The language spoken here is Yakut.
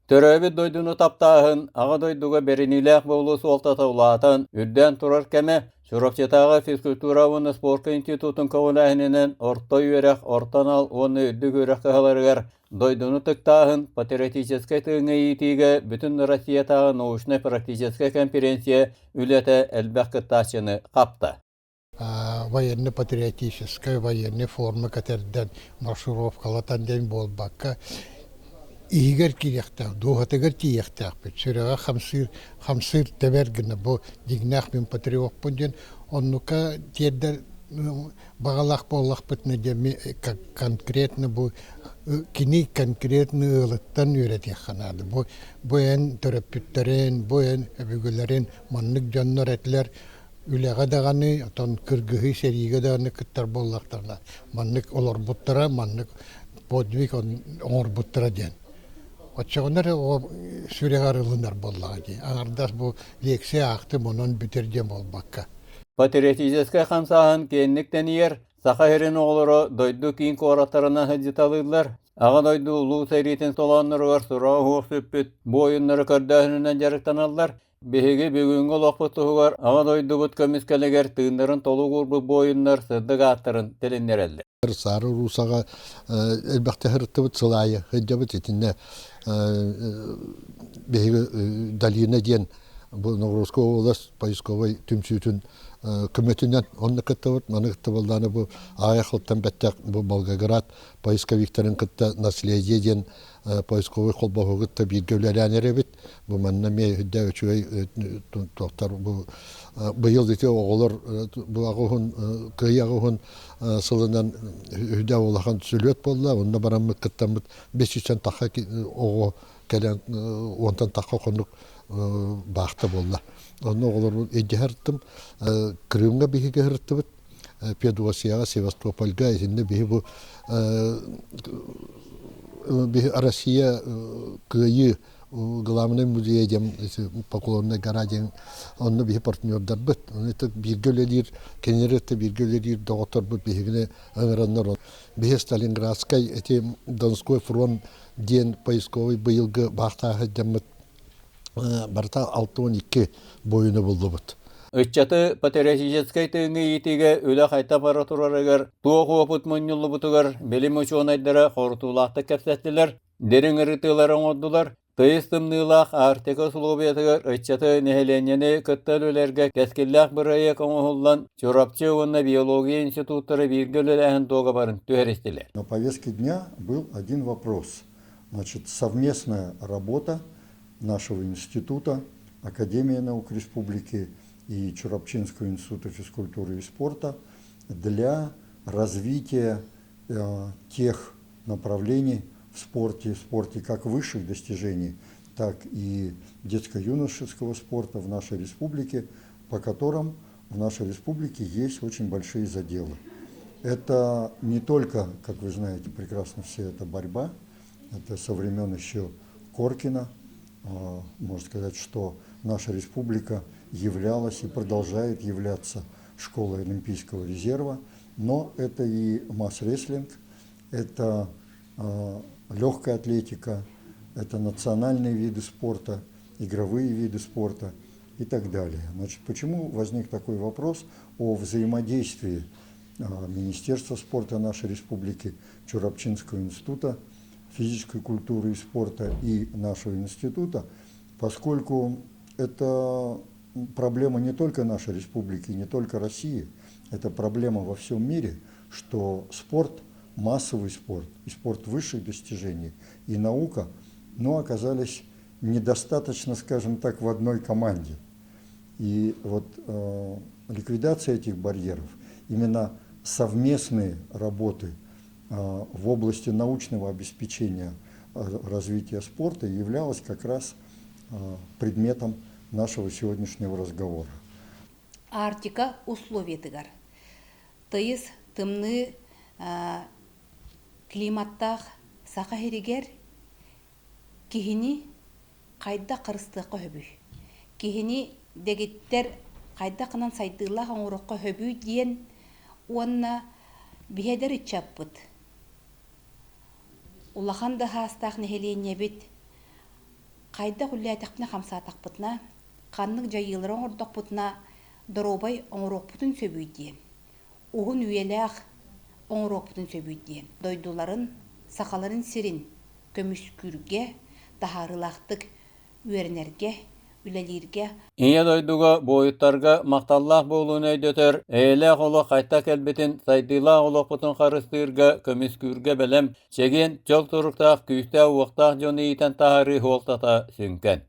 Төрөөбүт дойдуну таптааһын, Аҕа дойдуга бэриниилээх буолуу суолтата улаатан, үрдээн турар кэмэ Чурапчытааҕы физкультура уонна спорка институтун көҕүлээһининэн орто үөрэх, орто анал уонна үрдүк үөрэх кыһаларыгар дойдуну ытыктааһын патриотическай тыыҥҥа иитиигэ Бүтүн Россиятааҕы научнай-практическай конференция үлэтэ элбэх кыттааччыны хапта. Военно-патриотическай военный форма кэтэрдэн маршировкалатан диэн буолбакка, иһигэр киириэхтээх, дууһатыгар тиийиэхтээхпит. Сүрэҕэ хамсыыр, хамсыыр тэбэр гына бу дьиҥнээх мин патриоппун диэн оннукка тиэрдэр баҕалаах буоллахпытына диэн конкретно бу кини конкретно ыалыттан үөрэтиэххэ наада. Бу бу эн төрөппүттэрин, бу эн өбүгэлэрин маннык дьоннор этилэр үлэҕэ даҕаны, оттон кыргыһыы сэриигэ даҕаны кыттар буоллахтарына, маннык олорбуттара, маннык подвиг оҥорбуттара диэн. Оччоҕуна эрэ оҕо сүрэҕэ арылынар буоллаҕа дии. Аҥардас бу лекция аахтым, онон бүтэр диэн буолбакка. Патриотическай хамсааһын киэҥник тэнийэр, Саха сирин оҕолоро дойду киин куораттарынан сылдьыталыыллар, Аҕа дойду Улуу сэриитин толоонноругар сураҕа суох сүппүт буойуннары көрдөөһүнүнэн дьарыктаналлар, Биһиги бүгүҥҥү олохпут туһугар Аҕа дойдубут көмүскэлигэр тыыннарын толук уурбут буойуннар сырдык ааттарын тилиннэрэллэр. Саары Русаҕа элбэхтэ сырыттыбыт сыл аайы сылдьабыт итиннэ биһиги Долина диэн бу Новгородская область поисковай түмсүүтүн көмөтүнэн онно кыттыбыт. Маны кыттыбыллааны бу аҕыйах сылтан бэттэх бу Волгоград поисковиктарын кытта «Наследие» диэн поисковай холбоһугу кытта бииргэ үлэлээн эрэбит. Бу манна эмиэ үрдэ үчүгэй туохтар бу быйыл ити оҕолор бу аҕыһын кыайыы аҕыһын сылынан үрдэ улахан сүлүөт буолла. Онно бараммыт кыттаммыт 500 тахха оҕо кэлэн уонтан тахха хонук баахта буолла. Онно оҕолорбун илдьэ сырыттым. Крымҥа биһиги сырыттыбыт. Феодосияҕа, Севастопольга итиннэ биһи бу биһи Россия кыайыы главный музейа диэн Поклонная гора диэн онно биһи партнердарбыт. Оны бииргэ үлэлиир, кинилэри кытта бииргэ үлэлиир доҕотторбут биһигини ыҥыраннар биһи Сталинградскай эти Донской фронт диэн поисковый быйылгы баахтааһы дьаммыт барыта 62 буойуну буллубут. Ыччаты патриотическай тыыҥҥа иитиигэ үлэ хайта бара турарыгар, туох уопут мунньуллубутугар билим учуонайдара хорутуулаахтык кэпсэттилэр, дириҥ ырытыылары оҥордулар, тыйыс тымныылаах Арктика усулуобуйатыгар ыччаты нэһилиэнньэни кытта үлэлэргэ кэскиллээх бырайыак оҥоһуллан, Чурапчы уонна биология институттара бииргэ үлэлээһин дуогабарын түһэристилэр. На повестке дня был один вопрос. Значит, совместная работа нашего института, Академии наук Республики и Чурапчинского института физкультуры и спорта для развития тех направлений в спорте как высших достижений, так и детско-юношеского спорта в нашей республике, по которым в нашей республике есть очень большие заделы. Это не только, как вы знаете прекрасно все, это борьба, это со времен еще Коркина. Можно сказать, что наша республика являлась и продолжает являться школой Олимпийского резерва, но это и масс-рестлинг, это легкая атлетика, это национальные виды спорта, игровые виды спорта и так далее. Значит, почему возник такой вопрос о взаимодействии Министерства спорта нашей республики, Чурапчинского института физической культуры и спорта и нашего института, поскольку это проблема не только нашей республики, не только России, это проблема во всем мире, что спорт, массовый спорт и спорт высших достижений и наука, но оказались недостаточно, скажем так, в одной команде. И вот ликвидация этих барьеров, именно совместные работы в области научного обеспечения развития спорта являлась как раз предметом нашего сегодняшнего разговора. Арктика условиятыгар тыйыс тымныы климаттаах Саха сиригэр киһини хайдах харыстыахха сөбүй? Киһини дэгиттэр хайдах гынан сайдыылаах оҥоруохха сөбүй диэн уонна биһэдэр ыччаппыт улахан да саастаах нэһилиэнньэбит. Хайдах үлэлээтэхпитинэ-хамсаатахпытына, ханнык дьайыылары оҥордохпутуна доруобай оҥоруохпутун сөбүй диэн, уһун үйэлээх оҥоруохпутун сөбүй диэн дойдуларын, сахаларын сирин көмүскүүргэ, таһаарыылаахтык үөрэнэргэ, үлэлииргэ. Ийэ дойдуга буойуттарга махталлаах буолууну өйдөтөр, эйэлээх олох хайта кэлбитин, сайдыылаах олохпутун харыстыырга, көмүскүүргэ бэлэм, чэгиэн, чөл туруктаах, күүстээх-уохтаах дьону иитэн таһаарыы суолтата сүҥкэн.